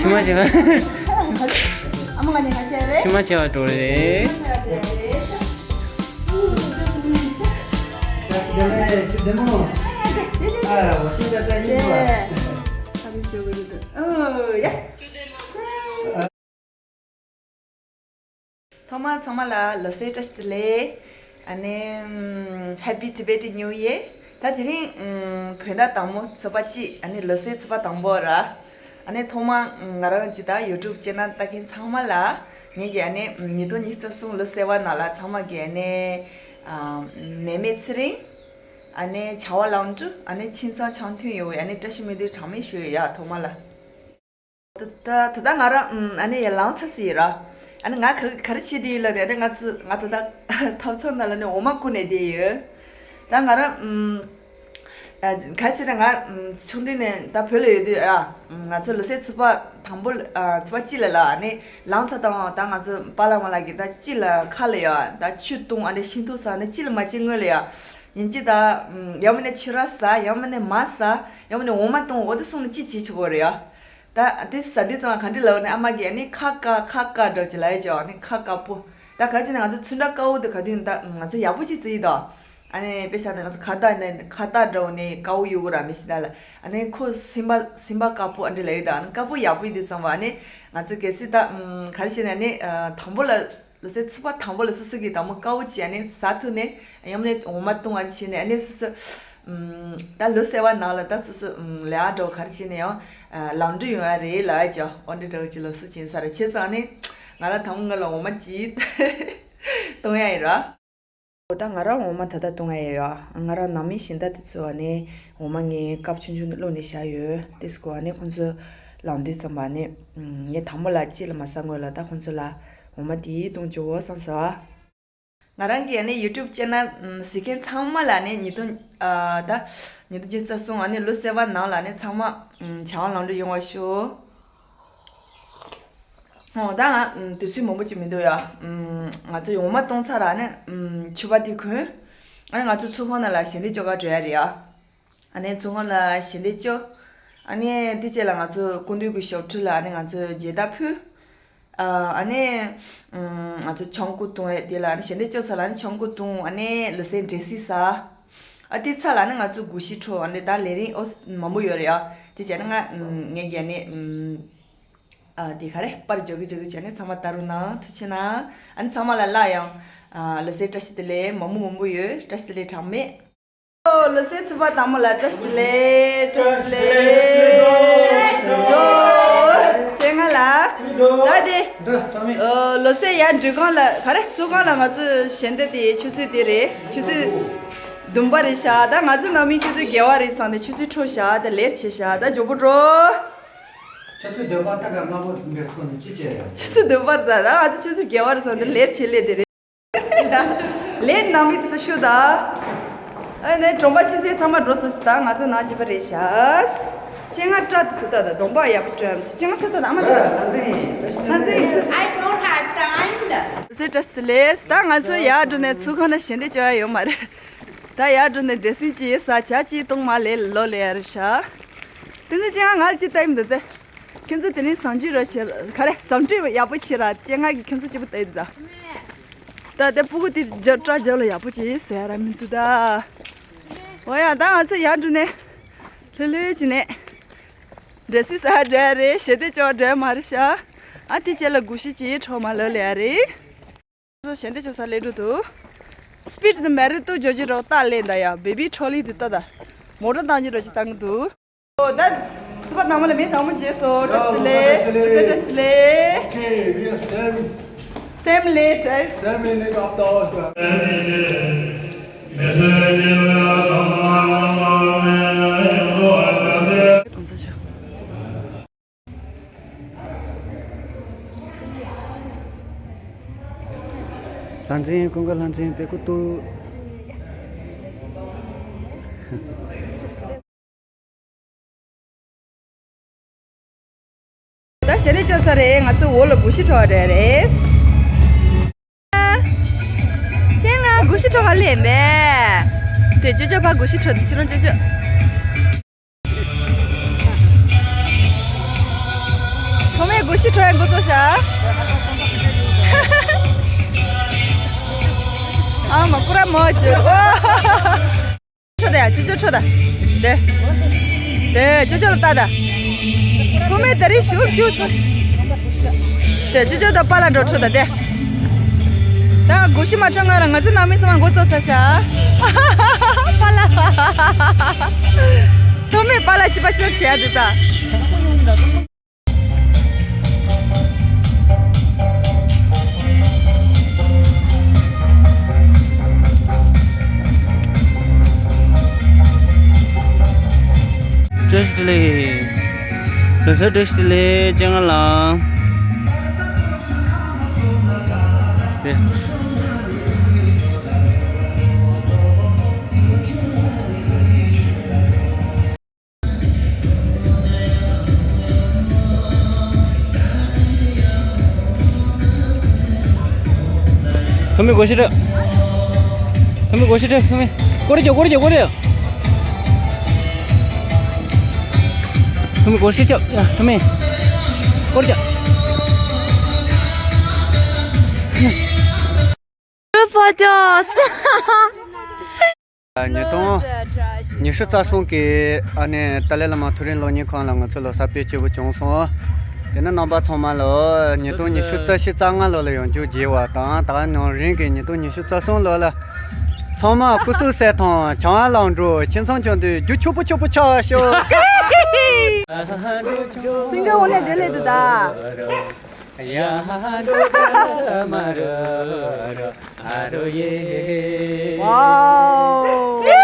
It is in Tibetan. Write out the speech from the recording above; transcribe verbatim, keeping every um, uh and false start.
ཕྱི་མ་བྱས་པ། ཨ་མ་ང་གཉིས་ཁ་ཤས་རེད། ཕྱི་མ་བྱས་པ་འགྲོ་རེད། ཨ། 我现在在印度啊。 ཐོག་མར་ཚང་མ་ལ་ལོ་གསར་བཀྲ་ཤིས་བདེ་ལེགས། ཨ་ནི་ཨམ། Happy Tibetan New Year། ད་དེ་རིང་ཨམ། བོད་ཟླ་དང་པོ་ཚེས་པ་གཅིག་ཨ་ནི་ལོ་གསར་ཚེས་པ་དང་པོ་ར། ཨ་ནི་ཐོག་མར་ཨམ། ང་རང་གི་ད་YouTube channel་ལྟ་མཁན་ཚང་མ་ལ་ངེད་ཀྱི་ཨ་ནི་ཨམ། ཉིས་སྟོང་ཉི་ཤུ་རྩ་གསུམ་ལོ་གསར་བ་ནང་ལ་ཚང་མ་གི་ཨ་ནི་ཨམ། ནད་མེད་ཚེ་རིང་། ཨ་ནི་བྱ་བ་ལམ་འགྲོ་ཨ་ནི་ཁྱིམ་ཚང་འཆམ་མཐུན་ཡོང་བའི་ཨ་ནི་བཀྲ་ཤིས་སྨོན་འདུན་གྲངས་མེད་ཞུ་ཡ། ཐོག་མ་ལ། ད་ད་ད་ང་རང་ཨམ། ཨ་ནི་ཡར་ལངས་ཚར་ཟིན་ཡིན་ར། ཨ་ནི་ང་ག་ག་རེ་བྱེད་དེ་ཡིན་ལབ་ནས་ཨ་ནི་ང་ཚོ་ང་ད་ད་ཐབ་ཚང་ནང་ལ་ནི་འོ་མ་བསྐོལ་ནས་བསྡད་ཡོད། ད་ང་རང་ཨམ། ཨ། ག་རེ་བྱས་ནས་ང་ཨམ། ཆུང་དུས་ནས་ད་བོད་ལ་ཡོད་དུས་ཨ། ང་ཚོ་ལོ་གསར་ཚེས་པ་དང་པོ་ཨ། ཚེས་པ་གཅིག་ལ་ལ་ཨ་ནི་ལངས་ཚར་དང་ད་ང་ཚོ་པཱ་ལགས་མ་ལགས་ཀྱིས་ད་གཅིག་ལ་ཁ་ལ་ཡ་ད་ཆུ་བཏུང་ཨ་ནི་ཤིང་ཏོག་ཟ་ནི་གཅིག་ལ་མ་བྱེད་སྔོན་ལ་ཡ། ཡིན་གཅིག་ད་ཨམ། ཡང་མིན་ན་ཕྱུ་ར་ཟ། ཡང་མིན་ན་མར་ཟ། ཡང་མིན་ན་འོ་མ་བཏུང་། འོ་དེ་གསུམ་ནས་གཅིག་བྱེད་ཆོག་གི་རེད་ཡ། ད་དེ་ཟ་དུས་ཙང་ག་འདྲ་ལབ་ནས་ཨ་མ་གིས་ཨ་ནི་ཁ་དཀར་ཁ་དཀར་འདྲ་བོ་ཅིག་ལབ་ཡ་ཅིག་ཨ་ནི་ཁ་དཀར་པོ། ད་ག་རེ་བྱས་ནས་ང་ཚོ་ཚོན་ཁྲ་དཀར་པོ་དེ་ག་དུས་ད་ང་ཚོ་ཡག་པོ་ཅིག་བརྩི་ཡི་ད། ཨ་ནི་དཔེ་བཞག་ན་ང་ཚོ་ཁ་བཏགས་ནས་ཁ་བཏགས་འདྲ་བོ་ནས་དཀར་པོ་ཡོད་གི་ར། མི་ཤེས་ད་ལ། ཨ་ནི་ཁོ་སེམས་པ་སེམས་པ་དཀར་པོ་ཨ་འདྲ་ལབ་ཡོད་ད། ཨ་ནི་དཀར་པོ་ཡག་པོ་ཡིན་དུས་ཙམ་པ་ཨ་ནི་ང་ཚོ་གལ་སྲིད་ད་ཨམ། ག་རེ་བྱས་ནས་ཨ་ནི་ཨ། དང་པོ་ལ་ལོ་གསར་ཚེས་པ་དང་པོ་ལ་སོ་སོ་གིས་དང་པོ་དཀར་པོ་ཅིག་ཨ་ནི་ཟ་ཐུབ་ནས་ཡང་མིན་ན་འོ་མ་བཏུང་ཨ་ནི་བྱས་ནས་ཨ་ནི་སོ་སོ་ཨམ། ད་ལོ་གསར་བ་ནང་ལ་ད་སོ་སོ་ཨམ། ལས་ཨ་འགྲོ་ག་རེ་བྱས་ནས་ཡང་ཨ། ལམ་འགྲོ་ཡོང་ཡ་རེད་ལབ་ཡ་ཅིག་ཨོ་འདྲ་འདྲ་བོ་ཅིག་ལོ་གསར་ཅིག་ཡིན་ས་རེད། བྱས་ཙང་ཨ་ནི་ང་ལ་དང་པོ་ང་ལ་འོ་མ་ཅིག་བཏུང་ཡ་ཡིན་ར། འོ་ད་ང་རང་འོ་མ་ད་ལྟ་བཏུང་ཡ་ཡོད། ང་རང་ནང་མི་གཞན་དག་དེ་ཚོ་ཨ་ནི་འོ་མ་ངའི་ཀབ་ཆུང་ཆུང་བླུགས་ནས་བཞག་ཡོད། དེ་སྐོར་ཨ་ནི་ཁོང་ཚོ་ལངས་དུས་ཙམ་པ་ཨ་ནི་ངས་དང་པོ་ལ་གཅིག་ལ་མ་ཟ་སྔོན་ལ་ད་ཁོང་ཚོ་ལ་འོ་མ་དེ་བཏུང་བཅུག་གོ་བསམ་ཟེར་བ། ང་རང་གི་ཨ་ནི་YouTube channel་གཟིགས་མཁན་ཚང་མ་ལ་ཨ་ནི་ཉིས་སྟོང་ཨ། ད་ཉིས་སྟོང་ཉི་ཤུ་རྩ་གསུམ་ཨ་ནི་ལོ་གསར་བ་ནང་ལ་ཨ་ནི་ཚང་མ་བྱ་བ་ལམ་འགྲོ་ཡོང་བ་ཤོག་འོ་ད་ང་དུས་ཚོད་མང་པོ་ཅིག་མི་འདུག་ཡ། ང་ཚོ་འོ་མ་བཏུང་ཚར་ར་ཨ་ནི་ཕྱུ་པ་དེ་གོན། ཨ་ནི་ང་ཚོ་ཚོགས་ཁང་ནང་ལ་ཞལ་འདེབས་སྐྱོར་ག་འགྲོ་ཡ་རེད་ཡ། ཨ་ནི་ཚོགས་ཁང་ལ་ཞལ་འདེབས་སྐྱོར། ཨ་ནི་དེ་རྗེས་ལ་ང་ཚོ་སྐུ་མདུན་གྱི་ཞབས་ཁྲི་ལ་ཨ་ནི་ང་ཚོ་མཇལ་དར་ཕུལ། ཨ་ནི་ང་ཚོ་ཆང་བསྐོལ་བཏུང་ཡ་དེ་ལ་ཨ་ནི་ཞལ་འདེབས་སྐྱོར་ཚར་ལ་ཨ་ནི་ཆང་བསྐོལ་བཏུང་ཨ་ནི་ལོ་གསར་འབྲས་སིལ་ཟ། ཨ་དེ་ཚར་ལ་ཨ་ནི་ང་ཚོ་གུས་ཞབས་འཁྲུངས་ཨ་ནི་ད་ལས་རིམ་ཨོ་མང་པོ་ཡོད་རེད་ཡ། དེ་བྱས་ན་ང་ངས་ཀྱིས་ཨ་ནི། ཨ་དེ་ག་རེ་པར་འཇོག་གི་འཇོག་གི་བྱས་ནས་ཚང་མ་ལྟ་རོགས་གནང་། ཐུགས་རྗེ་གནང་། ཨ་ནི་ཚང་མ་ལ་སླར་ཡང་ཨ་ལོ་གསར་བཀྲ་ཤིས་བདེ་ལེགས། མང་པོ་མང་པོ་ཡོད། བཀྲ་ཤིས་བདེ་ལེགས་གྲངས་མེད། ཨོ་ལོ་གསར་ཚེས་པ་དང་པོ་ལ་བཀྲ་ཤིས་བདེ་ལེགས། བཀྲ་ཤིས་བདེ་ལེགས། ཨོ་སྤྱན་སྔ་ལ་ད་དེ་ཨོ་ལོ་གསར་ཡར་འགྲུལ་ཁང་ལ་ག་རེ་ཚོགས་ཁང་ལ་ང་ཚོ་ཞལ་འདེབས་དེ་ཆུ་ཚོད་དེ་རེད། ཆུ་ཚོད་བདུན་པ་རེད་ཤག་ད་ང་ཚོ་ནང་མི་ཁྱོད་ཚོ་དགེ་བ་རེད་བསམ་ནས་ཆུ་ཚོད་འཕྲོ་བཞག་ད་ལེཊ་བྱས་ཤག་ད་མགྱོགས་པོ་འགྲོ། ཆུ་ཚོད་བདུན་པ་ད་ག་དམར་པོ་འདི་ཐོག་ནས་ཅི་བྱས་ཡོད། ཆུ་ཚོད་བདུན་པར་ད་ད་ང་ཚོ་ཆུ་ཚོད་བརྒྱད་པར་སོང་ནས་ལེཊ་བྱེད་ལས་དེ་རེད། ལེཊ་ནང་མི་དེ་ཚོ་ཤོད་ད། ཨ་ནི་གྲོང་པ་ཕྱི་ཚེས་ཚང་མ་འགྲོ་སོང་ཞིག་ད་ང་ཚོ་ནང་ཅི་པ་རེད་ཤག་སྤྱན་སྔ་བཀྲ་དེ་ཚོ་ད་ད་གདོང་པ་ཡག་པོ་བཀྲ་ཡམ་སྤྱན་སྔ་ཚོ་ད་ད་ཨ་མ་ད་ད་ལྷ་འཛིན་ཡིན། ལྷ་འཛིན་ཡིན་ཚོ། I don't have time ལ། ཟེར་བཀྲ་སི་ལེས་ད་ང་ཚོ་ཡར་འགྲོ་ནས་ཚོགས་ཁང་ན་ཞལ་འདེབས་བཅར་ཡ་ཡོད་མ་རེད། ད་ཡར་འགྲོ་ནས་འདྲེ་སྲིན་གྱིས་ས་ཆ་གཅིག་གཏོང་མ་ལས་ལོ་ལས་ཡར་ཤ། དེ་ཚོ་སྤྱན་སྔ་ང་ལ་ཅི་ལྟ་ཡིན་འདུག་སྟེ། ཁྱོད་ཚོ་དེ་རིང་བཟང་སྤྱོད་རོགས་བྱེད་ག་རེ་བཟང་སྤྱོད་ཡག་པོ་བྱེད་ར་སྤྱན་སྔ་གིས་ཁྱོད་ཚོ་གཅིག་པུ་ལྟ་ཡི་འདུག་ད། ད་དེ་ཕྲུ་གུ་དེ་རྒྱབ་སྐྲ་རྒྱབ་ལ་ཡག་པོ་བྱེད་ཟེར་ཡ་ར་མི་འདུག་ད། འོ་ཡ་ད་ང་ཚོ་ཡར་འགྲོ་ནས་ལྷོད་ལྷོད་བྱས་ནས་འདྲེ་སྲིན་ས་འགྲོ་ཡ་རེད། ཞལ་འདེབས་བཅར་འགྲོ་ཡ་མ་རེད་ཤ། ཨ་དེ་རྗེས་ལ་སྒུག་ཤུགས་ཀྱིས་འཕྲོ་མ་ལོ་ལས་ཡ་རེད། ཞལ་འདེབས་བཅར་ས་སླེབས་འགྲོ་འདུག་སྤིར་དེ་མེ་རི་ཏུ་ཇོ་ཇི་རོགས་ཏཱ་ལེན་ད་ཡ་བེ་བི་ཁྲོ་ལི་དེ་ལྟ་ད། མོ་ཊ་བཏང་རྒྱུ་རོགས་ཅིག་བཏང་གི་འདུག་ཨོ་ད་ཚེས་པ་དང་པོ་ལ་མི་དང་པོ་མཇལ་སོང་བཀྲ་ཤིས་བདེ་ལེགས། བཀྲ་ཤིས་བདེ་ལེགས། Okay, we are same, same late, right? Same minute of the hour. ལྷ་འཛིན་ཀུན་དགའ་ལྷ་འཛིན་དཔེ་ཀུ་ཏུ། ད་ཞལ་འདེབས་བཅར་ཚར་རེད། ང་ཚོ་འོག་ལ་སྒུག་ཤུགས་འཕྲོ་བ་འགྲོ་ཡ་རེད། སྤྱན་སྔ་སྒུག་ཤུགས་འཕྲོ་བ་སླེབས་མེད། དེ་ཅོ་ཅོ་ཕ་སྒུག་ཤུགས་འཕྲོ་དེ་ཕྱི་རོང་ཅོ་ཅོ། ཁྲོ་ད། དེ། དེ་ཅོ་ཅོ་ལ་ལྟ་ད། ཁོ་མོས་དེ་རིང་ཞུགས་ཅུ་ཆོག་དེ་ཅོ་ཅོ་དང་པཱ་ལགས་འགྲོ་ཁྲོ་ད་དེ། ད་གུ་ཤི་མ་ཁྲོ་ང་རང་ང་ཚོ་ནང་མི་ཚང་མ་འགོ་བཙུགས་ས་ཤག་པཱ་ལགས། ཁོ་མོས་པཱ་ལགས་ཅི་པ་ཅི་བྱེད་ཡ་འདུག་ད། བཀྲ་ཤིས་བདེ་ལེགས། ལོ་གསར་བཀྲ་ཤིས་བདེ་ལེགས་ལྕང་ལ། དེ། ཐོ་མི་སྒོ་ཕྱི་དྲུད། ཐོ་མི་སྒོ་ཕྱི་དྲུད། ཐོ་མི། སྐོར་རྒྱོབ། སྐོར་རྒྱོབ། སྐོར་རྒྱོབ། ཐོ་མི་སྒོ་ཕྱི་རྒྱོབ། ཡ། ཐོ་མི། སྐོར་རྒྱོབ། ཕ་ཅོས། ཉིས་སྟོང་ཉི་ཤུ་རྩ་གསུམ་གི་ཨ་ནི་ཏཱ་ལའི་བླ་མ་མཐོ་རིམ་སློབ་གཉེར་ཁང་ལ་ང་ཚོ་ལོ་གསར་སྤེལ་སྤྱོད་པོ་བྱུང་སོང་། དེ་ནི་རྣམ་པ་ཚང་མ་ལ་ཉིས་སྟོང་ཉི་ཤུ་རྩ་བཞི་རྩ་ལྔ་ལོ་ལ་ཡང་བསྐྱར་མཇལ་བ་དང་ད་ནང་རིང་གི་ཉིས་སྟོང་ཉི་ཤུ་རྩ་གསུམ་ལོ་ལ་ཚང་མ་སྐུ་གཟུགས་གསལ་ཐང་བྱ་བ་ལམ་འགྲོ་ཁྱིམ་ཚང་ཆུང་དུ་རྒྱུ་ཕྱུག་པོ་ཕྱུག་པོ་ཆགས་ཤོག་སིང་གེ་འོ་ནས་བདེ་ལེགས་འདུག་ད། ཝའོ།